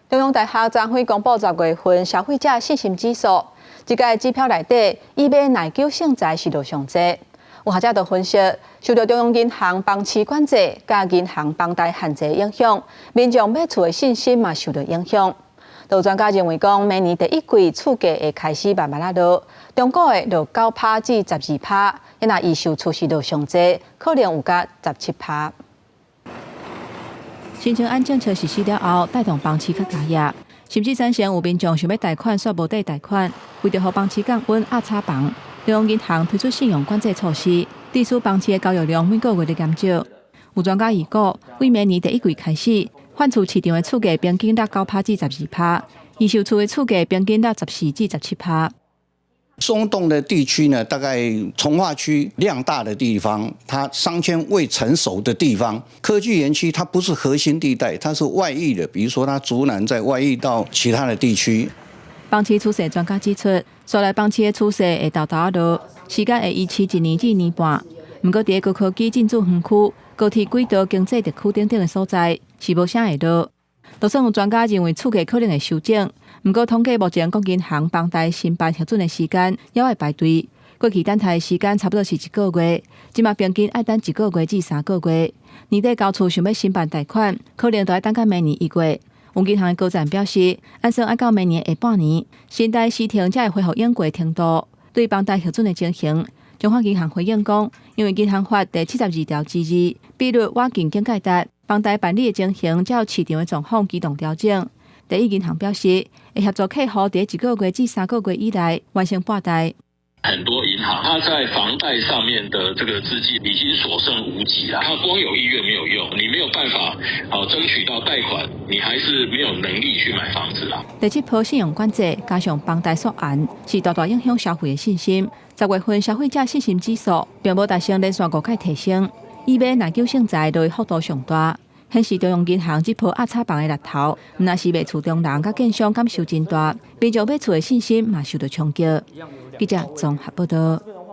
中央大學昨昏公布10月份消費者信心指數，這個指標內底，以買耐久性材是落上濟。有學者就分析，受著中央銀行房市管制佮銀行房貸限制影響，民眾買厝的信心嘛受著影響。有專家認為講，明年第一季厝價會開始慢慢仔落，中古的落9趴至12趴，若二手厝是落上濟，可能有到17趴。新青安政策實施了後，帶動房市較加熱，甚至產生有民眾想欲貸款，煞無地貸款，為著予房市降溫壓炒房，中央銀行推出信用管制措施，致使房市的交易量每個月咧減少。有專家預估，對明年第一季開始，換厝市場的厝價平均落9趴至12趴，二手厝的厝價平均落14至17趴。松動的地區呢，大概重劃區量大的地方，它商圈未成熟的地方，科技園區它不是核心地帶，它是外溢的，比如說它竹南再外溢到其他的地區。房市趨勢專家指出，紲來房市的趨勢會沓沓仔落，時間會維持一年至一年半。毋過，佇高科技進駐園區、高鐵軌道經濟特區等等的所在，是無啥會落。就算有專家認為厝價可能會修正，毋過統計目前各銀行房貸申辦核准的時間猶愛排隊，過去等待的時間差不多是一個月，這馬平均愛等一個月至3個月。年底交厝想欲申辦貸款，可能都愛等到明年1月。有銀行的高層表示，按算愛到明年下半年，信貸市場才會恢復應過程度。對房貸核准的情形，中華銀行回應講，因為銀行法第72條之2，比率倚近警戒值，房貸辦理的情形才有市場的狀況機動調整。第一銀行表示，會協助客戶佇一個月至3個月以內完成撥貸。很多銀行，它在房貸上面的這個資金已經所剩無幾了。它光有意願沒有用，你沒有辦法好爭取到貸款，你還是沒有能力去買房子啦。第七波信用管制加上房貸溯源，是大大影響消費的信心。10月份消費者信心指數並無達成連續五屆提升，以買耐久性材落幅度上大，顯示中央銀行這波壓炒房的力頭，毋但是賣厝中人佮建商感受真大，民眾買厝的信心嘛受著衝擊。記者綜合報導。